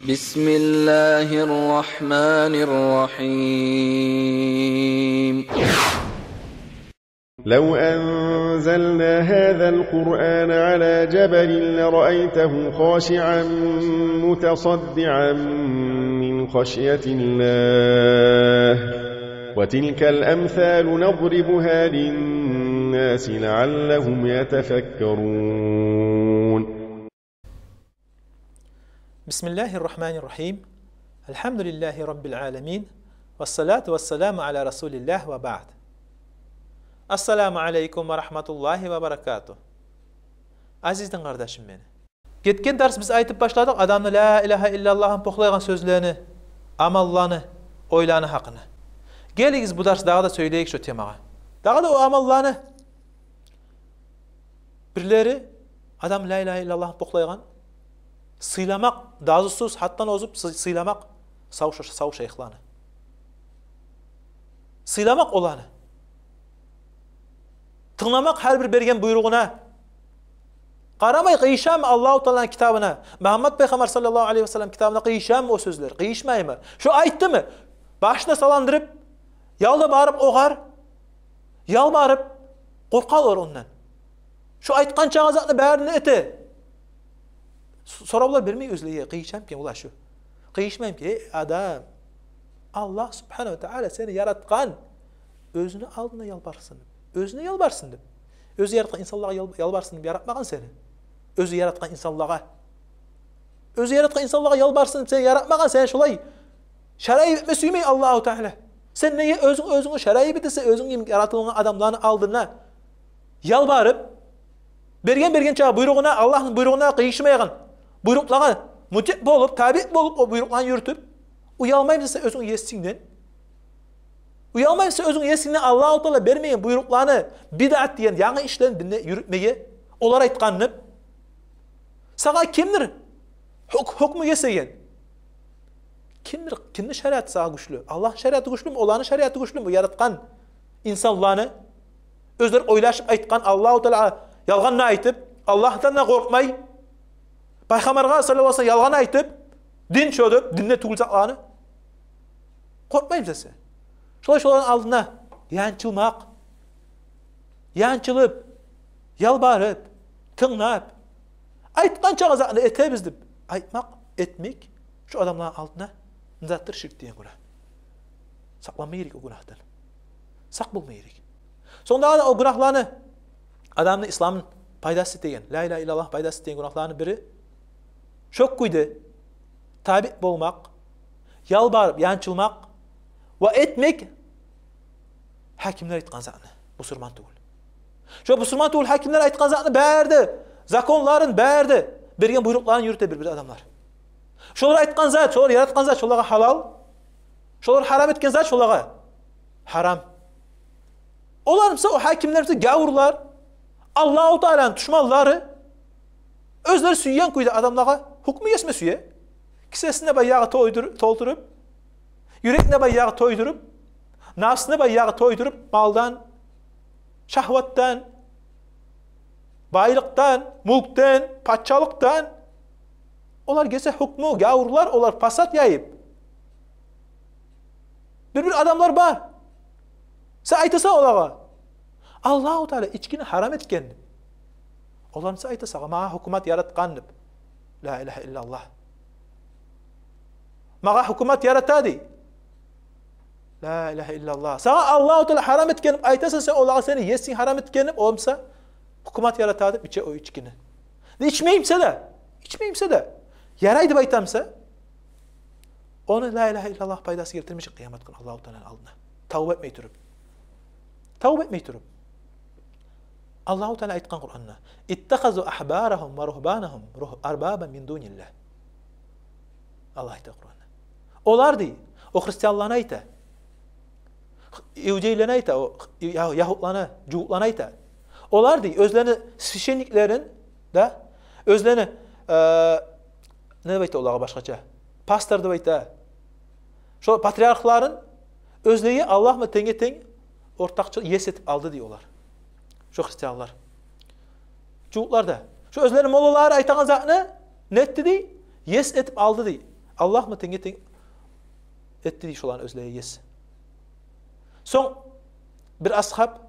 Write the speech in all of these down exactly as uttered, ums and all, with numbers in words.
بسم الله الرحمن الرحيم. لو أنزلنا هذا القرآن على جبل لرأيته خاشعا متصدعا من خشية الله، وتلك الأمثال نضربها للناس لعلهم يتفكرون. بسم الله الرحمن الرحيم. الحمد لله رب العالمين. والصلاة والسلام على رسول الله وبعد. السلام عليكم ورحمة الله وبركاته. Азиз дин къардашым мени. Гетген дарс биз айтып башладыкъ адамны ла илагьа иллаллагьны похлайгъан сёзлени, амалланы, ойланы гьакъына. Гелигиз, бу дарс дагъы да сёйлейик шо темагъа. Дагъы да о амалланы бирлери, адам ла илагьа иллаллагьны похлайгъан, сыйламакъ, дазусуз, гьатдан озуп сы-, сыйламакъ сав ша-, сав шайыхланы. Сыйламакъ оланы. Тынгламакъ гьар бир берген буйругъуна. Къарамай, къыйышамы Аллагьу Тааланы китабына, Мугьаммат пайхаммар саллаллагьу алайгьи ва саллам китабына къыйышамы о сёзлер, къыйышмаймы? Шо айтдымы, башына саландырып, ял да барып огъар, ял барып къоркъалар ондан. Шо айтгъан чакъы затны барын да эте. С-, соравлар бермей оьзлеге, къыйышамы экен олар шо? Къыйышмаймы экен? Эй адам, Аллагь субгьанагьу ва таала сени яратгъан, оьзюню алдына ял барсын деп. Оьзюне ял барсын деп. Оьзю яратгъан инсанлагъа ял-, ял барсын деп яратмагъан сени. Оьзю яратгъан инсанлагъа. Оьзю яратгъан инсанлагъа ял барсын деп сени яратмагъан, сени шолай шарайып этме сюймей Аллагьу Таала. Сен неге оьзюнг, оьзюнгню шарайып этесен, оьзюнг йимик яратылгъан адамланы алдына ял барып, берген, берген чакъы буйругъуна, Аллагьны буйругъуна къыйышмайгъан, буйрукълагъа мутиъ болуп, табиъ болуп, о буйрукъланы юрютюп, уялмаймысан сен оьзюнг есингден? Уялмаймысан сен оьзюнг есингден Аллагьу Таала бермеген буйрукъланы, бидъат деген янгы ишлени динде юрютмеге, олар айтгъанны? Сагъа кимдир гьук-, гьукму гесеген? Кимдир, кимни шариаты сагъа гючлю? Аллагьны шариаты гючлюмю, оланы шариаты гючлюмю? Яратгъан инсанланы, оьзлер ойлашып айтгъан, Аллагьу Таала ялгъан да айтып, Аллагьдан да къоркъмай, пайхаммаргъа саллаллагьу алайгьи ва саллам ялгъан айтып, дин шо деп, динде тюгюл затланы. Къоркъмаймысан сен? Шолай шоланы алдына янчылмакъ, янчылып, ялбарып, тынглап, айтгъан чакъы затны этебиз деп айтмакъ, этмек, шо адамланы алдына, не затдыр? Ширк деген гюнагь. Сакъланма герек о гюнагьдан. Сакъ болма герек. Сонг дагъы да о гюнагьланы, адамны исламын пайдасыз этеген, ла илагьа иллаллагь пайдасыз этеген гюнагьланы бири, шо кюйде табиъ болмакъ, ялбарып, янчылмакъ ва этмек гьакимлер айтгъан затны, бусурман тюгюл. Шо бусурман тюгюл гьакимлер айтгъан затны бары да, законларын бары да, берген буйрукъларын юрюте бир-бир адамлар. Шолар айтгъан зат, шолар яратгъан зат шолагъа гьалал, шолар гьарам этген зат шолагъа гьарам. Олар буса, о гьакимлер буса гявурлар, Аллагьу Тааланы душманлары, оьзлер сюйген кюйде адамлагъа гьукму гесме сюе. Кисесин де баягъы тойдур-, толтуруп, юрегин де баягъы тойдуруп, напсын да баягъы тойдуруп, малдан, шагьватдан, байлыкъдан, мюлкден, пачалыкъдан. Олар гесе гьукму, гявурлар, олар пасат яйып. Бир-бир адамлар бар. Сен айтасан олагъа, Аллагьу Таала ичкини гьарам этген деп. Олар буса айта сагъа, магъа гьукумат яратгъан деп. Ла илагьа иллаллагь. Магъа гьукумат ярата дей. Ла илагьа иллаллагь. Сагъа Аллагьу Таала гьарам этген деп айтасан сен олагъа, сени есинг гьарам этген деп, о буса гьукумат ярата деп иче о ичкини. Ичмеймисе де, ичмеймисе де, ярай деп айтамыса, ону ла илагьа иллаллагь пайдасы гелтирмежек къыямат гюн Аллагьу Тааланы алдына. Тавба этмей туруп. Тавба этмей туруп. Аллагьу Таала айтгъан Къуранда: «Иттахазу агьбарагьум ва ругьбанагьум ругь-, арбабан мин дуниллагь». Аллагь айта Къуранда. Олар дей, о христианланы айта, иудейлени айта, о я-, ягьудланы, жугьутланы айта. Олар дей, оьзлени священниклерин, да, оьзлени, э, не деп айта олагъа башгъача? Пастор деп айта. Шо патриархларын оьзлеге Аллагь булан тенге-тенг ортакъчы ес этип алды дей олар. Шо христианлар. Жугьутлар да. Шо оьзлени моллалары айтагъан затны не этди дей? Ес этип алды дей. Аллагь булан тенге-тенг этди дей шоланы оьзлеге ес. Сонг бир асгьаб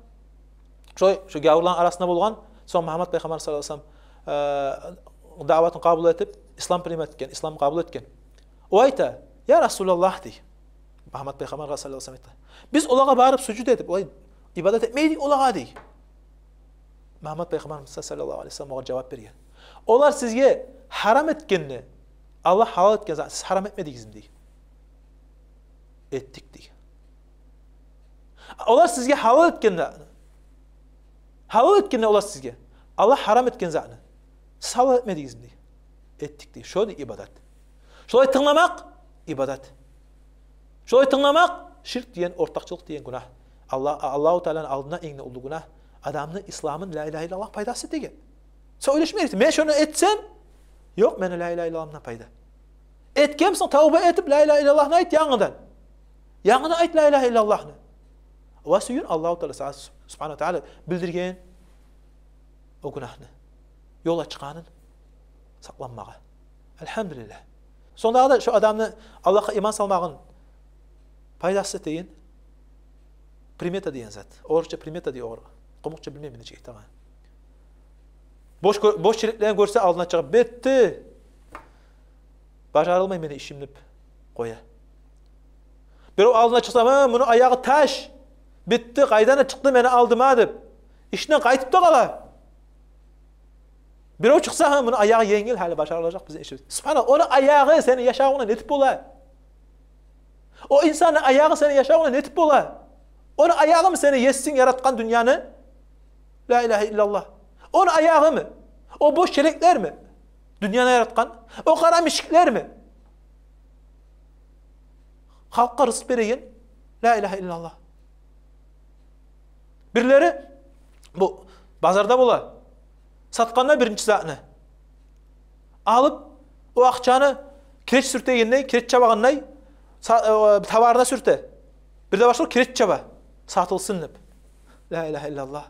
шо, шо гявурланы арасында болгъан, сонг Мугьаммат пайхаммар саллаллагьу алайгьи ва саллам, э, даъватын къабул этип, ислам принимать этген, ислам къабул этген. О айта: «Я Расулаллагь, — дей, — Мугьаммат пайхаммаргъа саллаллагьу алайгьи ва саллам айта, — биз олагъа барып сужуд этип, олай ибадат этмей эдик олагъа», — дей. Мугьаммат пайхаммарыбыз саллаллагьу алайгьи ва саллам огъар жавап берген: «Олар сизге гьарам этгенни Аллагь гьалал этген затны сиз гьарам этмедигизми?» — дей. «Этдик», — дей. «Олар сизге гьалал этгенни, гьалал этгенни олар сизге Аллагь гьарам этген затны сиз гьалал этмедигизми?» — дей. «Этдик», — дей. Шо дей ибадат. Шолай тынгламакъ — ибадат. Шолай тынгламакъ — ширк деген, ортакъчылыкъ деген гюнагь. Алла-, Аллагьу Тааланы алдында инг де уллу гюнагь. Адамны исламын ла илагьа иллаллагь пайдасы деген. Сен ойлашма герек: «Мен шону этсем, ёкъ мени ла илагьа иллаллагьымдан пайда. Этгенмисен, тавба этип, ла илагьа иллаллагьны айт янгыдан. Янгыдан айт ла илагьа иллаллагьны». Ва сююн, Аллагьу Таала сагъа, субгьанагьу ва таала, билдирген о гюнагьны, ёл ачгъанын сакъланмагъа. Альгьамдулиллагь. Сонг дагъы да шо адамны Аллагьгъа иман салмагъын пайдасы деген примета деген зат. Орусча примета дей огъар. Къумукъча билмеймен нечик айтагъанын. Бош гё-, бош челеклени гёрсе, алдына чыгъып: «Битди. Бажарылмай мени ишим», — деп къоя. Бирев алдына чыкъса: «Ма, муну аягъы таш. Битди, къайдан чыкъды мени алдыма», — деп, ишинден къайтып да къала. Бирев чыкъса: «Гьа, муну аягъы енгил, гьали бажарылажакъ бизин ишибиз». Субгьаналлагь, ону аягъы сени яшавунгда нетип бола? О инсанны аягъы сени яшавунгда нетип бола? Ону аягъымы сени есинг, яратгъан дюньяны? Ла илагьа иллаллагь. Ону аягъымы? О бош челеклерми дюньяны яратгъан? О къара мишиклерми халкъгъа рызкъ береген? Ла илагьа иллаллагь. Бирлери бу базарда бола, сатгъанда биринчи затны алып, о акъчаны киреч сюртегенлей, киреч чабагъанлай са-, э, товарына сюрте. Бир де башгъа киреч чаба, сатылсын деп. Ла илагьа иллаллагь.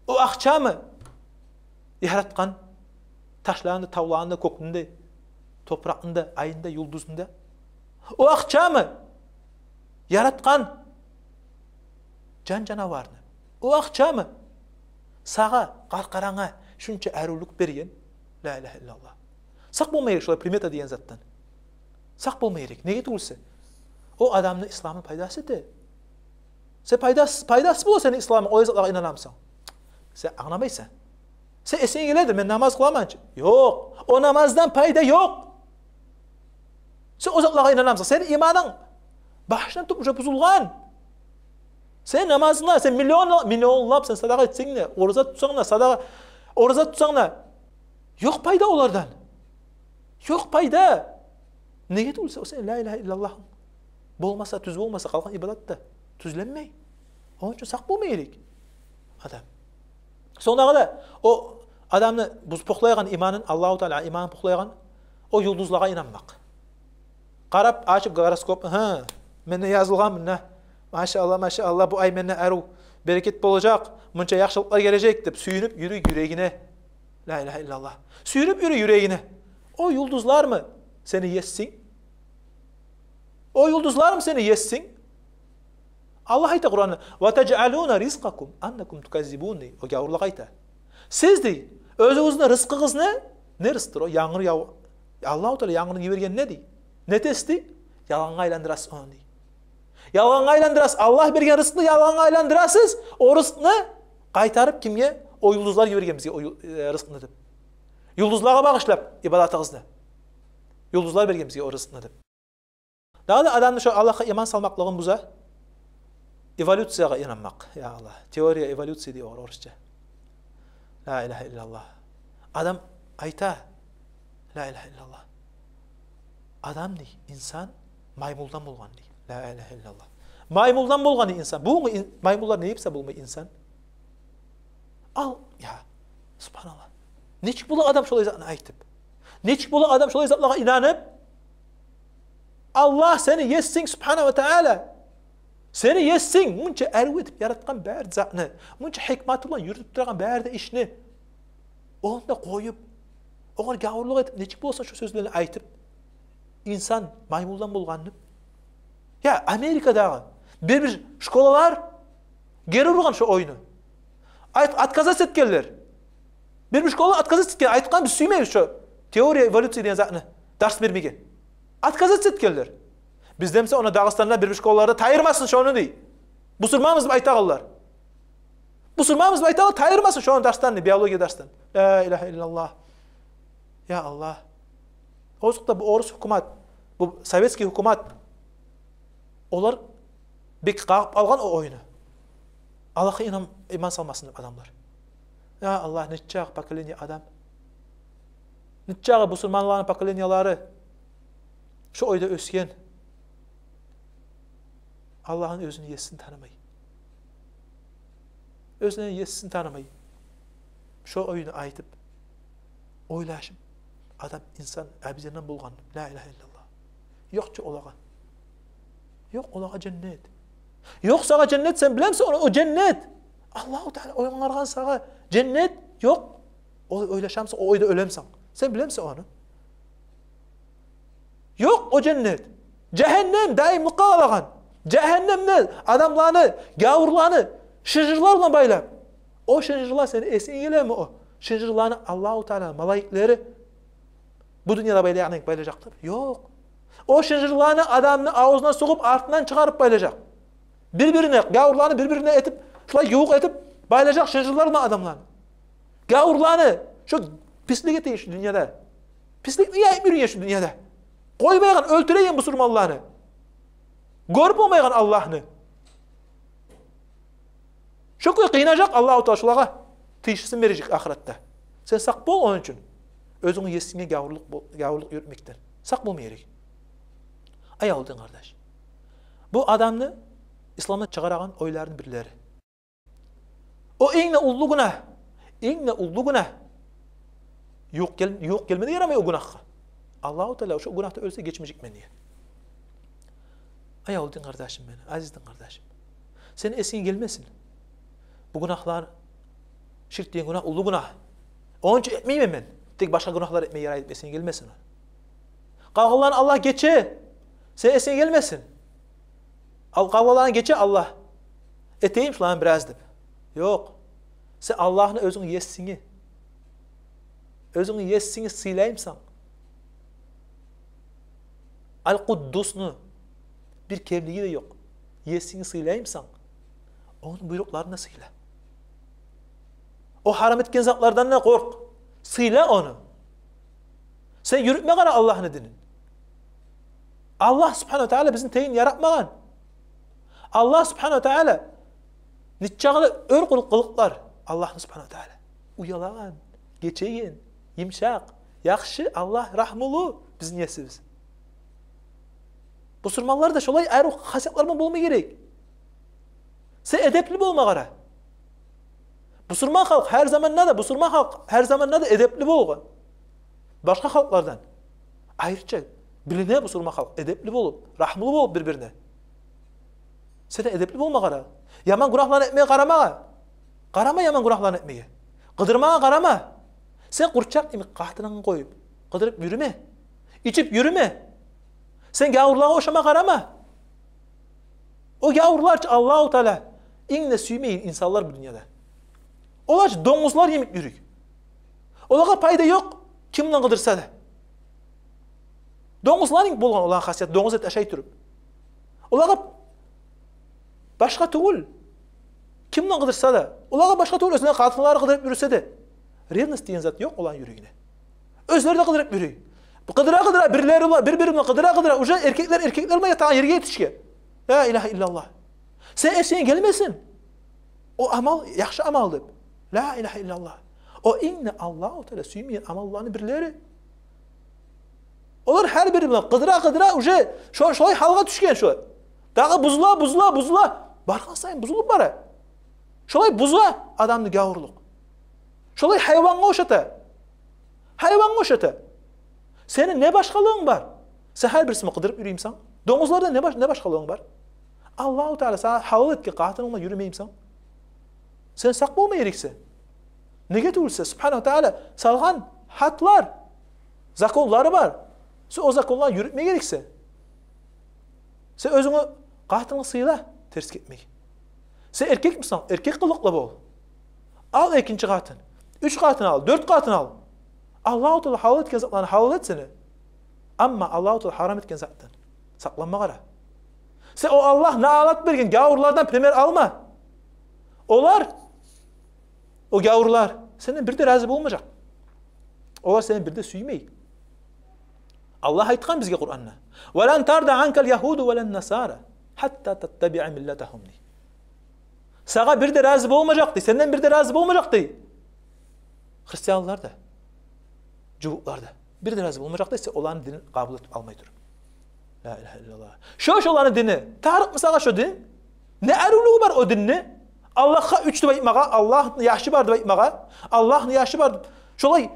О акъчамы яратгъан ташланы да, тавланы да, кёкню де, топуракъны да, айны да, юлдузну да? О акъчамы яратгъан жан-жанаварны? О акъчамы сагъа, къаркъарангъа шунча арувлукъ берген? Ла илагьа иллаллагь. Сакъ болма герек шолай примета деген затдан. Сакъ болма герек. Неге тюгюлсе, о адамны исламны пайдасы эте. Сен пайдасыз, пайдасыз бола сени исламынг, олай затлагъа инанамысан? Сен англамайсан. Сен эсинге геледир: «Мен намаз къыламан чы». Ёкъ, о намаздан пайда ёкъ. Сен о затлагъа инанамысан? Сени иманынг башындан тутуп уже бузулгъан. Сен намазынга, сен миллион, миллионлап сен садагъа этсенг де, ораза тутсанг да, садагъа, ораза тутсанг да, ёкъ пайда олардан. Ёкъ пайда. Неге тюгюлсе, о сени ла илагьа иллаллагьынг болмаса, тюз болмаса, къалгъан ибадат да тюзленмей. Ону учун сакъ болма герек адам. Сонг дагъы да о адамны буз-, пухлайгъан иманын, Аллагьу Таала иманын пухлайгъан о юлдузлагъа инанмакъ. Къарап, ачып гороскоп: «Гьа, менде язылгъан мунда. Машааллагь, машааллагь, бу ай менде арив берекет болажакъ, мунча яхшылыкълар гележек», — деп сююнюп юрюй юрегине. Ла илагьа иллаллагь. Сююнюп юрюй юрегине. О юлдузлармы сени есинг? О юлдузлармы сени есинг? Аллагь айта Къуранда: «Ва тажъалуна ризкъакум аннакум туказзибун», — дей. О гявурлагъа айта. Сиз, дей, оьзюгюзню рызкъыгъызны, не рызкъдыр о? Янгур яв-, Аллагьу Таала янгурну йиберген не, дей? Не этесиз, дей? Ялгъангъа айландырасыз ону, дей. Ялгъангъа айландырасыз. Аллагь берген рызкъны ялгъангъа айландырасыз. О рызкъны къайтарып кимге? О юлдузлар йиберген бизге, о ю-, э, рызкъны деп. Юлдузлагъа багъышлап ибадатыгъызны. Юлдузлар берген бизге о рызкъны деп. Дагъы да адамны шо Аллагьгъа иман салмакълыгъын буза эволюциягъа инанмакъ. Я Аллагь, теория эволюции дей огъар орусча. Ла илагьа иллаллагь. Адам айта: «Ла илагьа иллаллагь. Адам, — дей, — инсан маймулдан болгъан», — дей. Ла илагьа иллаллагь. Маймулдан болгъан, дей, инсан. Бугюн ин-, маймуллар не гипсе болмай инсан. Ал, я, субгьаналлагь. Нечик бола адам шолай затны айтып? Нечик бола адам шолай затлагъа инанып? Аллагь сени есинг, субгьанагьу ва таала. Сени есинг, мунча арив этип яратгъан бары затны, мунча гьикматы булан юрютюп турагъан бары да ишни. Ону да къоюп, огъар гявурлукъ этип, нечик боласан шо сёзлени айтып? Инсан маймулдан болгъанны. Я, Америкадагъы бир-бир школалар гери ургъан шо ойну. Айт, отказаться этгенлер. Бир-бир школа отказаться этген, айтгъан: «Биз сюймейбиз шо теория эволюции деген затны, дарс бермеге». Отказаться этгенлер. Бизден буса ону Дагъыстанда бир-бир школаларда тайдырмасын шону дей. Бусурманбыз деп айтагъанлар. Бусурманбыз деп айтагъанлар, тайдырмасын шону дарсдан дей, биология дарсдан. Ла илагьа иллаллагь. Я Аллагь. Озокъда, бу орус гьукумат, бу советский гьукумат, олар бек къагъып алгъан о ойну. Аллагьгъа инан, иман салмасын деп адамлар. Я Аллагь, нечакъы поколение адам, нечакъы бусурманланы поколениялары шо ойда оьсген. Аллагьны оьзюню есин танымай. Оьзюню есин танымай. Шо ойну айтып, ойлашып, адам, инсан обезьяндан болгъан. Ла илагьа иллаллагь. Ёкъ чу олагъа. Ёкъ олагъа женнет. Ёкъ сагъа женнет, сен билемисен ону, о женнет? Аллагьу Таала онгаргъан сагъа женнет ёкъ. О, ойлашамысан, о ойда оьлемисен? Сен билемисен ону? Ёкъ о женнет. Жагьаннем, даимликге къалагъан. Жагьаннемде адамланы, гавурланы шынжырлар булан байлап. О шынжырлар, сени эсинге гелеми о шынжырланы Аллагьу Таала малайиклери бу дюньяда байлагъан йимик байлажакъ деп? Ёкъ. О шынжырланы адамны авзуна сугъуп, артындан чыгъарып байлажакъ. Бир-бирине, гавурланы бир-бирине этип, шулай ювукъ этип байлажакъ шынжырлар булан адамланы. Гавурланы, шо пислик этеген шу дюньяда. Писликни яйып юрюген шу дюньяда. Къоймайгъан, оьлтюреген бусурманланы. Гёрюп болмайгъан Аллагьны. Шо кюй къыйнажакъ Аллагьу Таала шолагъа, тийишлисин бережек ахыратда. Сен сакъ бол ону учун. Оьзюнгню есинге гавурлукъ бол-, гавурлукъ юрютмекден сакъ болма герек. Ай, авул дин къардаш. Бу адамны исламдан чыгъарагъан ойларыны бирлери. О инг де уллу гюнагь. Инг де уллу гюнагь. Ювукъ гел-, ювукъ гелме де ярамай о гюнагьгъа. Аллагьу Таала шо гюнагьда оьлсе, гечмежекмен деген. Ай, авул дин къардашым мени, азиз дин къардашым. Сени эсинге гелмесин бу гюнагьлар, ширк деген гюнагь уллу гюнагь. Ону учун этмеймен мен, тек башгъа гюнагьлар этме ярай деп эсинге гелмесин. Къалгъанланы Аллагь гече, сени эсинге гелмесин. Ал, къалгъанланы гече Аллагь, этейим шуланы бираз деп. Ёкъ. Сен Аллагьны, оьзюнгню есингни, оьзюнгню есингни сыйлаймысан? Ал-Къуддусну, бир кемлиги де ёкъ есингни сыйлаймысан, ону буйрукъларын да сыйла. О гьарам этген затлардан да къоркъ, сыйла ону. Сен юрютме къара Аллагьны динин. Аллагь субгьанагьу ва таала бизин тегин яратмагъан. Аллагь субгьанагьу ва таала нечакъы да оьр къылыкълар Аллагьны субгьанагьу ва таала. Уялагъан, гечеген, йымышакъ, яхшы, Аллагь рагьмулу бизин есибиз. Бусурманлар да шолай айры хасиятлар булан болма герек. Сен эдепли болма къара. Бусурман халкъ гьар заманда да, бусурман халкъ гьар заманда да эдепли болгъан. Башгъа халкълардан айрыча билине бусурман халкъ эдепли болуп, рагьмулу болуп бир-бирине. Сен де эдепли болма къара. Яман гюнагьланы этмеге къарама. Къарама яман гюнагьланы этмеге. Къыдырмагъа къарама. Сен къурчакъ йимик къатынынг къоюп, къыдырып юрюме. Ичип юрюме. Сен гавурлагъа ошама къарама. О гавурлар чы Аллагьу таала инг де сюймейген инсанлар бу дюньяда. Олар чы донгузлар йимик юрюй. Олагъа пайда ёкъ ким булан къыдырса да. Донгузлар йимик болгъан олагъа хасият, донгуз эт ашай туруп. Олагъа башгъа тюгюл ким булан къыдырса да, олагъа башгъа тюгюл оьзлени къатынлары къыдырып юрюсе де, ревность деген зат ёкъ оланы юрегинде. Оьзлери де къыдырып юрюй. Къыдыра-къыдыра, бирлери булан, бир-бири булан къыдыра-къыдыра, уже эркеклер эркеклер булан ятагъан ерге етишген. Ла илагьа иллаллагь. Сен эсинге гелмесин о амал яхшы амал деп. Ла илагьа иллаллагь. О инг де Аллагьу таала сюймейген амалланы бирлери. Олар гьар бири булан къыдыра-къыдыра уже шо-, шолай гьалгъа тюшген шо. Дагъы бузула, бузула, бузула. Баргъан сайын бузулуп бара. Шолай буза адамны гавурлукъ. Шолай гьайвангъа ошата. Гьайвангъа ошата. Сени не башгъалыгъынг бар? Сен гьар бирисин къыдырып юрюймюсен? Донгузлардан не баш-, не башгъалыгъынг бар? Аллагьу таала сагъа гьалал этген къатынынг булан юрюмеймисен? Сен сакъ болма герексен. Неге тюгюлсе, субгьанагьу таала салгъан гьадлар, законлары бар. Сен о законланы юрютме герексен. Сен оьзюнгню къатынынг сыйла, терс гетмей. Сен эркекмисен, эркек къылыкълы бол. Ал экинчи къатын. Уьч къатын ал, дёрт къатын ал. Аллагьу Таала гьалал этген затланы гьалал эт сени. Амма Аллагьу Таала гьарам этген затдан сакъланма къара. Сен о Аллагь налат берген гавурлардан пример алма. Олар, о гавурлар сенден бир де рази болмажакъ. Олар сени бир де сюймей. Аллагь айтгъан бизге Къуранда: «Ва лан тарда анкал ягьуду ва лан насара, гьатта таттабиа миллатагьум», — дей. Сагъа бир де рази болмажакъ дей, сенден бир де рази болмажакъ дей христианлар да, жугьутлар да. Бир де рази болмажакъ дей, сен оланы динин къабул этип алмай туруп. Ла илагьа иллаллагь. Шо, шоланы дини. Тарыкъмы сагъа шо дин? Не арувлугъу бар о динни? Аллагьгъа уьч деп айтмагъа, Аллагьны яшы бар деп айтмагъа, Аллагьны яшы бар деп, шолай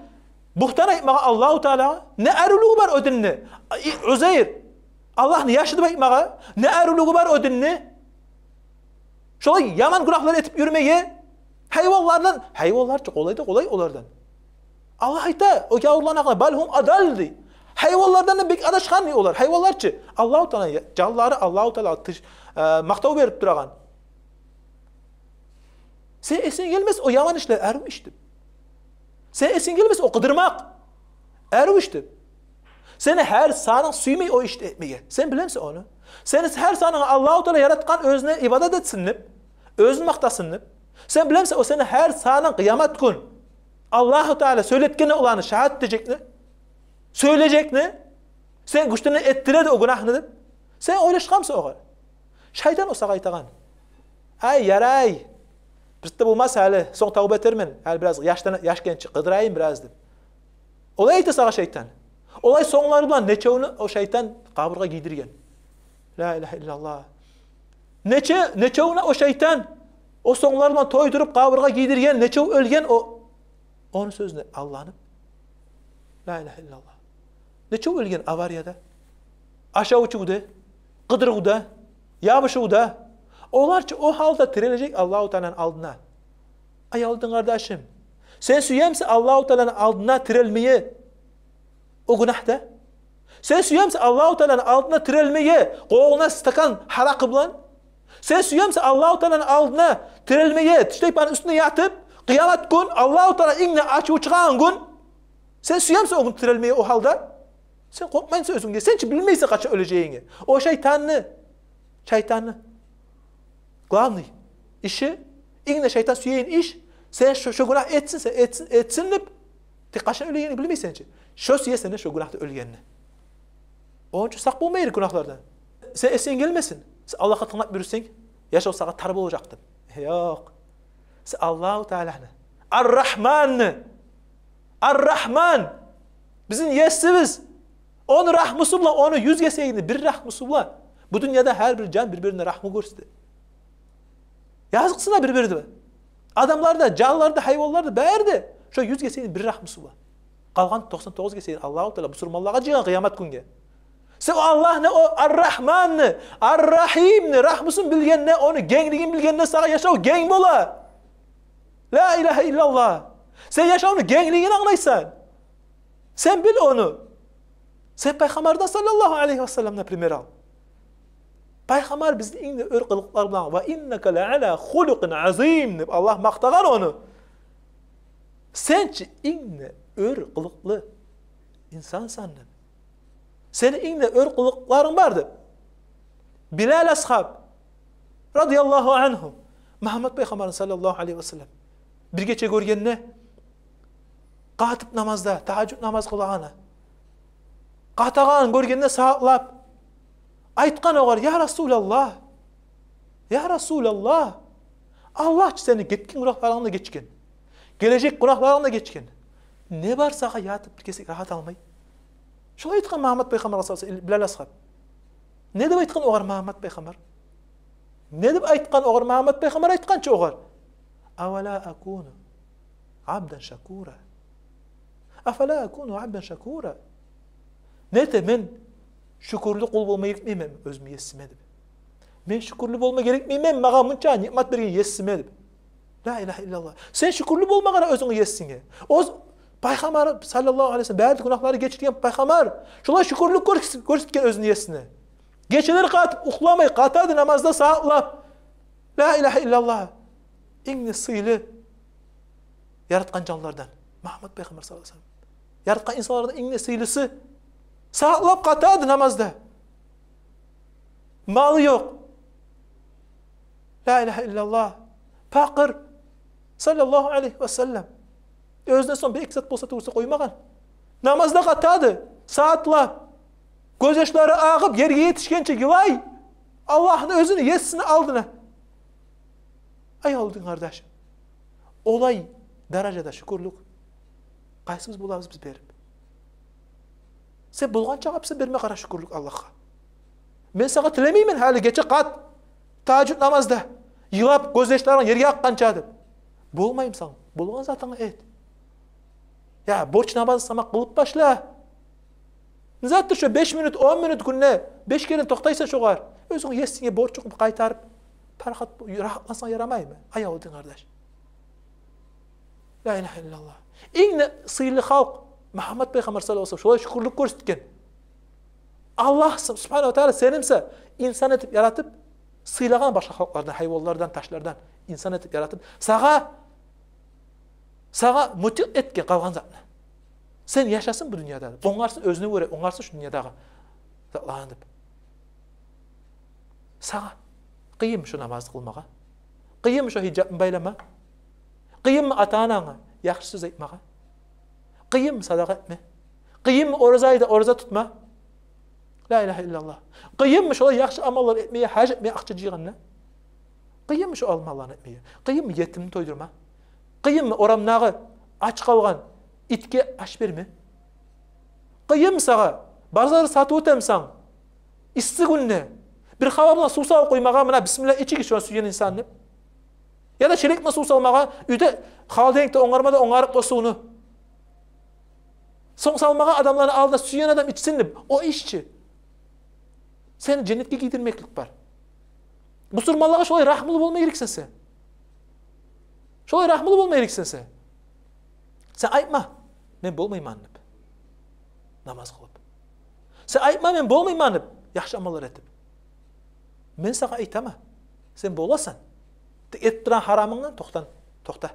бугьтан айтмагъа Аллагьу Таалагъа. Не арувлугъу бар о динни? И, Узайр Аллагьны яшы деп айтмагъа не арувлугъу бар о динни? Шолай яман гюнагьлар этип юрмеге, гьайванлардан, гьайванлар чы къолай да къолай олардан. Аллагь айта о гавурланы гьакъында: «Бал гьум адалл», — дей. Гьайванлардан да бек адашгъан дей олар. Гьайванлар чы, Аллагьу Тааланы я-, жанлары Аллагьу Таала тыш, э, макътав берип турагъан. Сени эсинге гелмес о яман ишлер арув иш деп. Сени эсинге гелмес о къыдырмакъ арув иш деп. Сени гьар санынг сюймей о ишни этмеге. Сен билемисен ону? Сени гьар санынг Аллагьу Таала яратгъан оьзюне ибадат этсин деп, оьзюн макътасын деп. Сен билемисен, о сени гьар санынг къыямат гюн Аллагьу Таала сёйлетгенде оланы шагьат этежекни, сёйлежекни, сен гючден этдире де о гюнагьны деп. Сен ойлашгъанмысан огъар? Шайтан о сагъа айтагъан: «Ай, ярай, бир де болмас, гьали сонг тавба этермен, гьали бираз яшдан, яш генчи, къыдырайым бираз», — деп. Олай айта сагъа шайтан. Олай сонглары булан нечевню о шайтан къабургъа гийдирген. Ла илагьа иллаллагь. Нече, нечевню о шайтан о сонглары булан тойдуруп къабургъа гийдирген, нечев оьлген о, ону сёзюне алданып. Ла илагьа иллаллагь. Нечев оьлген аварияда, ашав-ичивде, къыдырывда, ябушувда. Олар чы о гьалда тирилежек Аллагьу Тааланы алдына. Аявлу дин къардашым, сен сюемисен Аллагьу Тааланы алдына тирилмеге о гюнагьда? Сен сюемисен Аллагьу Тааланы алдына тирилмеге къолунгда стакан гьаракъы булан? Сен сюемисен Аллагьу Тааланы алдына тирилмеге тиштайпаны уьстюнде ятып, къыямат гюн, Аллагьу Таала ингине ачуву чыгъагъан гюн? Сен сюемисен о гюн тирилмеге о гьалда? Сен къоркъмаймысан оьзюнге? Сен чи билмейсен къачан оьлежегингни. О шайтанны, шайтанны главный иши, ингине шайтан сюеген иш, сен шо, шо гюнагь этсин, сен этсин, этсин деп, тек къачан оьлегенин билмейсен чи. Шо сюе сенден шо гюнагьда оьлгенни. Ону учун сакъ болма герек гюнагьлардан. Сен эсинге гелмесин, сен Аллагьгъа тынглап юрюсенг, яшав сагъа тар болажакъ деп. Ёкъ. Сен Аллагьу Тааланы, Ар-Рагьманны, Ар-Рагьман, бизин Есибиз, ону рагьмусу булан, ону юз гесегини бир рагьмусу булан бу дюньяда гьар бир жан бир-бирине рагьму гёрсете. Языкъсына бир-бирине. Адамлар да, жанлар да, гьайванлар да, бары да шо юз гесегини бир рагьмусу булан. Къалгъан токъсан тогъуз гесегин Аллагьу Таала бусурманлагъа жыйгъан къыямат гюнге. Сен о Аллагьны, о Ар-Рагьманны, Ар-Рагьимни рагьмусун билгенде, ону генглигин билгенде сагъа яшав генг бола. Ла илагьа иллаллагь. Сен яшавну генглигин англайсан. Сен бил ону. Сен Пайхаммардан саллаллагьу алайгьи ва салламдан пример ал. Пайхаммар бизин инг де оьр къылыкълар булан, «Ва иннака ла ала хулукъин азим» деп Аллагь макътагъан ону. Сен чи инг де оьр къылыкълы инсансан деп. Сени инг де оьр къылыкъларынг бар деп. Билал асгьаб, радияллагьу ангьу, Мугьаммад Пайхаммарны саллаллагьу алайгьи ва саллам бир гече гёргенде, къатып намазда, тагьажжуд намаз къылагъаны, къатагъанын гёргенде сагьатлап, айтгъан огъар: «Я Расулаллагь, я Расулаллагь, Аллагь чы сени гетген гюнагьларынгны да гечген, гележек гюнагьларынгны да гечген. Не бар сагъа ятып бир кесек рагьат алмай?» Шолай айтгъан Мугьаммад Пайхаммаргъа саллаллагьу алайгьи ва саллам Билал асгьаб. Не деп айтгъан огъар Мугьаммад Пайхаммар? Не деп айтгъан огъар Мугьаммад Пайхаммар? Айтгъан чы огъар: «Авала акуну абдан шакура? Афала акуну абдан шакура?» Не эте, мен шюкюрлю къул болма герекмеймен оьзюмню Есиме деп. Мен шюкюрлю болма герекмеймен магъа мунча ниъмат берген Есиме деп. Ла илагьа иллаллагь. Сен шюкюрлю болма къара оьзюнгню Есинге. Оьз Пайхаммар саллаллагьу алайгьи ва саллам, бары да гюнагьлары гечилген пайхаммар, шолай шюкюрлюк гёрс-, гёрсетген оьзюню есине. Гечелер къатып, юхламай, къатады намазда сагьатлап. Ла илагьа иллаллагь. Инг де сыйлы яратгъан жанлардан Мугьаммат пайхаммар саллаллагьу алайгьи ва саллам. Яратгъан инсанлардан инг де сыйлысы. Сагьатлап къатады намазда. Малы ёкъ. Ла илагьа иллаллагь. Пакъыр. Саллаллагьу алайгьи ва саллам. Оьзюнден сонг бир-эки зат болса тюгюл эсе къоймагъан. Намазда къатады. Сагьатлап. Гёзьяшлары агъып, ерге етишгенче йылай. Аллагьны, оьзюню есини алдына. Ай, авул дин къардашым. Олай даражада шюкюрлюк къайсыбыз болабыз биз берип? Сен болгъанча гьапса берме къара шюкюрлюк Аллагьгъа. Мен сагъа тилемеймен гьали гече къат, тагьажжуд намазда йылап, гёзьяшларынг ерге акъгъанча деп. Болмаймысан, болгъан затынгны эт. Я борч намазны сама къылып башла. Не затдыр шо беш минут, он минут гюнде беш керен токътайсан шогъар? Оьзюнг есинге борчунг къайтарып, парахат, рагьатлансанг ярамаймы? Ай, авул дин къардаш. Ла илагьа иллаллагь. Инг де сыйлы халкъ Мугьаммат пайхаммар саллаллагьу алайгьи ва саллам шолай шюкюрлюк гёрсетген. Аллагь суб-, субгьанагьу ва тагьала сени буса инсан этип яратып, сыйлагъан башгъа халкълардан, гьайванлардан, ташлардан инсан этип яратып, сагъа, сагъа мутикъ этген къалгъан затны. Сен яшасын бу дюньяда, онгарсын оьзюне гёре, онгарсын шу дюньядагъы затланы деп. Сагъа къыйынмы шо намазны къылмагъа? Къыйынмы шо гьижапны байлама? Къыйынмы ата-ананга яхшы сёз айтмагъа? Къыйынмы садагъа этме? Къыйынмы ораза айда ораза тутма? Ла илагьа иллаллагь. Къыйынмы шолай яхшы амаллар этмеге, гьаж этмеге акъча жыйгъанда? Къыйынмы шо амалланы этмеге? Къыйынмы етимни тойдурма? Къыйынмы орамдагъы ач къалгъан итге аш берме? Къыйынмы сагъа базарда сатып оьтемисен, исси гюнде бир хабабына сув салып къоймагъа, муна, бисмилла, ичигиз шону, сюйген инсан деп? Яда челекме сув салмагъа, уьйде холодильникде онгарма да, онгарып о сувну. Сонг салмагъа адамланы алдына, сюйген адам ичсин деп. О иш чи? Сени женнетге гийдирмеклик бар. Бусурманлагъа шолай рагьмулу болма герексен сен. Шолай рагьмулу болма герексен сен. Сен айтма, мен болмайман деп намаз къылып. Сен айтма, мен болмайман деп яхшы амаллар этип. Мен сагъа айтаман, сен боласан. Тек этип турагъан гьарамынгдан токъта, токъта.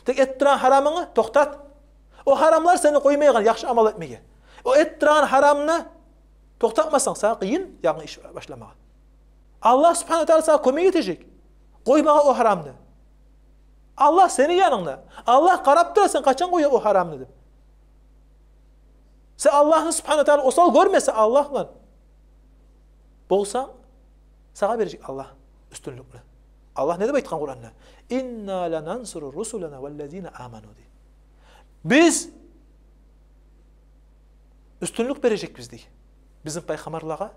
Тек этип турагъан гьарамынгны токътат. О гьарамлар сени къоймайгъан яхшы амал этмеге. О этип турагъан гьарамны токътатмасанг, сагъа къыйын янгы иш башламагъа. Аллагь субгьанагьу ва тагьала сагъа кёмек этежек къоймагъа о гьарамны. Аллагь сени янынгда. Аллагь къарап тура, сен къачан къоясан о гьарамны деп. Сен Аллагьны субгьанагьу ва тагьала осал гёрмесенг, Аллагьлан болсанг, сагъа бережек Аллагь уьстюнлюкню. Аллагь не деп айтгъан Къуранда? «Инна ланансуру русулана валлазина аману», — дей. Биз уьстюнлюк бережекбиз, дей, бизин пайхаммарлагъа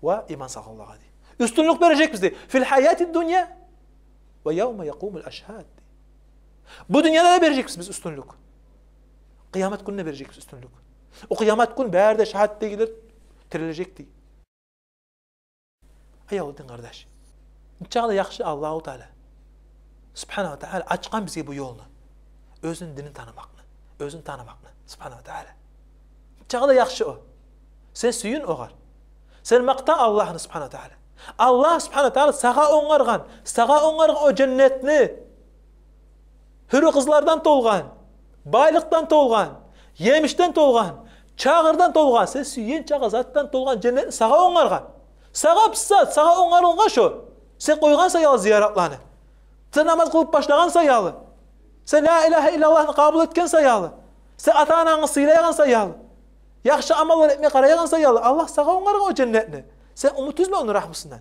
ва иман салгъанлагъа, дей. Уьстюнлюк бережекбиз, дей. «Фил гьаяти дунья ва явма якъумул ашгьад», — дей. Бу дюньяда да бережекбиз биз уьстюнлюк. Къыямат гюнде бережекбиз уьстюнлюк. О къыямат гюн бары да шагьат дегилер тирилежек, дей. Ай, авул дин къардаш. Нечакъы да яхшы Аллагьу Таала субгьанагьу ва тагьала ачгъан бизге бу ёлну. Оьзюню динин танымакъны, оьзюн танымакъны, субгьанагьу ва тагьала. Нечакъы да яхшы о. Сен сююн огъар. Сен макъта Аллагьны субгьанагьу ва тагьала. Аллагь субгьанагьу ва тагьала сагъа онгаргъан, сагъа онгаргъан о женнетни, гьюрю къызлардан толгъан, байлыкъдан толгъан, емишден толгъан, чагъырдан толгъан, сен сюйген чакъы затдан толгъан женнетни сагъа онгаргъан. Сагъа писат, сагъа онгарылгъан шо. Сен къойгъан саялы зияратланы. Сен намаз къылып башлагъан саялы. Сен ла илагьа иллаллагьны къабул этген саялы. Сен ата-анангны сыйлайгъан саялы. Яхшы амаллар этме къарайгъан саялы. Аллагь сагъа онгаргъан о женнетни. Сен умут уьзме ону рагьмусундан.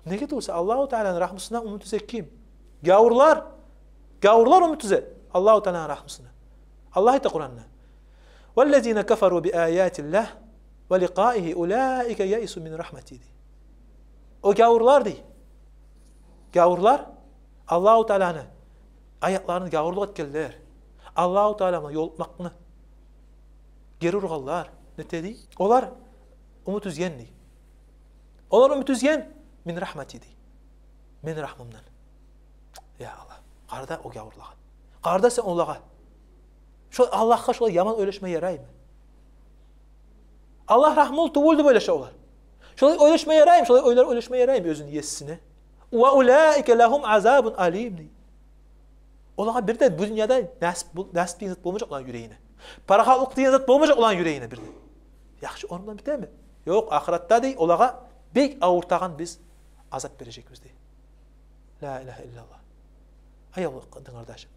Неге тюгюл эсе, Аллагьу Тааланы рагьмусундан умут уьзе ким? Гавурлар. Гавурлар умут уьзе Аллагьу Тааланы рагьмусундан. Аллагь айта Къуранда: «Валлазина кафару би аятиллагьи ва ликъаигьи улаика яису мин рагьмати», — дей. О гавурлар, дей. Гавурлар, Аллагьу Тааланы аятларын гавурлукъ этгенлер, Аллагьу Таала булан ёлукъмакъны гери ургъанлар, нете, дей? Олар умут уьзген, дей. Олар умут уьзген мин рагьмати, дей. Мени рагьмумдан. Я Аллагь, къарда о гавурлагъа. Къарда сен олагъа. Шо Аллагьгъа шолай яман ойлашма яраймы? Аллагь рагьмулу тюгюл деп ойлаша олар. Шолай ойлашма яраймы, шолай ойлар ойлашма яраймы оьзюню есине? «Ва улаика лагьум азабун алим», — дей. Олагъа бир де бу дюньяда насип, бу, насип деген зат болмажакъ оланы юрегине. Парахатлыкъ деген зат болмажакъ оланы юрегине бир де. Яхшы, ону булан битеми? Ёкъ, ахыратда, дей, олагъа бек авуртагъан биз азап бережекбиз, дей. Ла илагьа иллаллагь. Аявлу дин къардашым,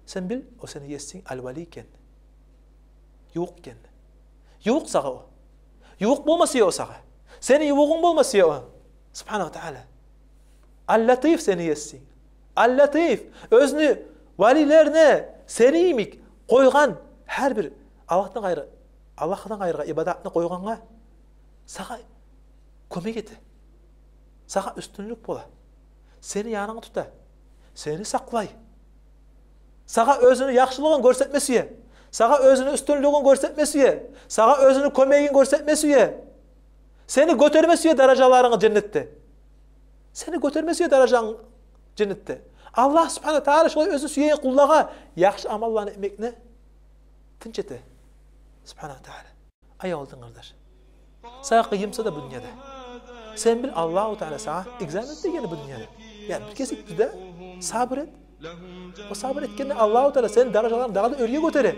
сен бил, о сени есинг Ал-Вали экен. Ювукъ экен. Ювукъ сагъа о. Ювукъ болмаса я о сагъа, сени ювугъунг болмаса я о, субгьанагьу ва тагьала. Ал-Латиф сени есинг. Ал-Латиф, оьзюню валилерине сени йимик къойгъан гьар бир Аллагьдан къайры, Аллагьдан къайрыгъа ибадатны къойгъангъа сагъа кёмек эте. Сагъа уьстюнлюк бола. Сени янынгны тута. Сени сакълай. Сагъа оьзюню яхшылыгъын гёрсетме сюе. Сагъа оьзюню уьстюнлюгюн гёрсетме сюе. Сагъа оьзюню кёмегин гёрсетме сюе. Сени гётерме сюе даражаларынгны женнетде. Сени гётерме сюе даражанг женнетде. Аллагь субгьанагьу ва тагьала шолай оьзю сюеген къуллагъа яхшы амалланы этмекни тынч эте. Субгьанагьу ва тагьала. Аявлу дин къардаш, сагъа къыйын буса да бу дюньяда, сен бил, Аллагьу Таала сагъа экзамен этеген бу дюньяда. Я, бир кесек тюз де сабур эт. О сабур этгенде Аллагьу Таала сени даражаларынгны дагъы да оьрге гётере.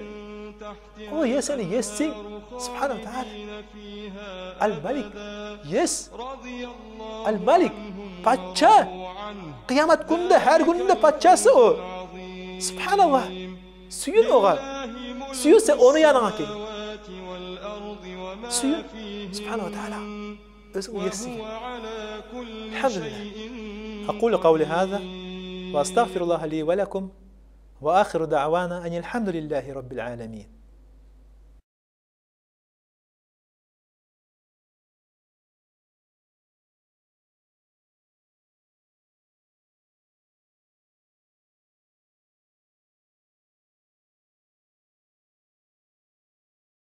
О е сени есинг, субгьанагьу ва тагьала. Ал-Малик, ес. Ал-Малик, пача. Къыямат гюнде, гьар гюнню де пачасы о. Субгьаналлагь. Сююн огъар. Сююн сен ону янынга гел. Сююн, субгьанагьу ва тагьала, оьзюню есине. Альгьамдулиллагь. أقول قولي هذا وأستغفر الله لي ولكم، وآخر دعوانا أن الحمد لله رب العالمين.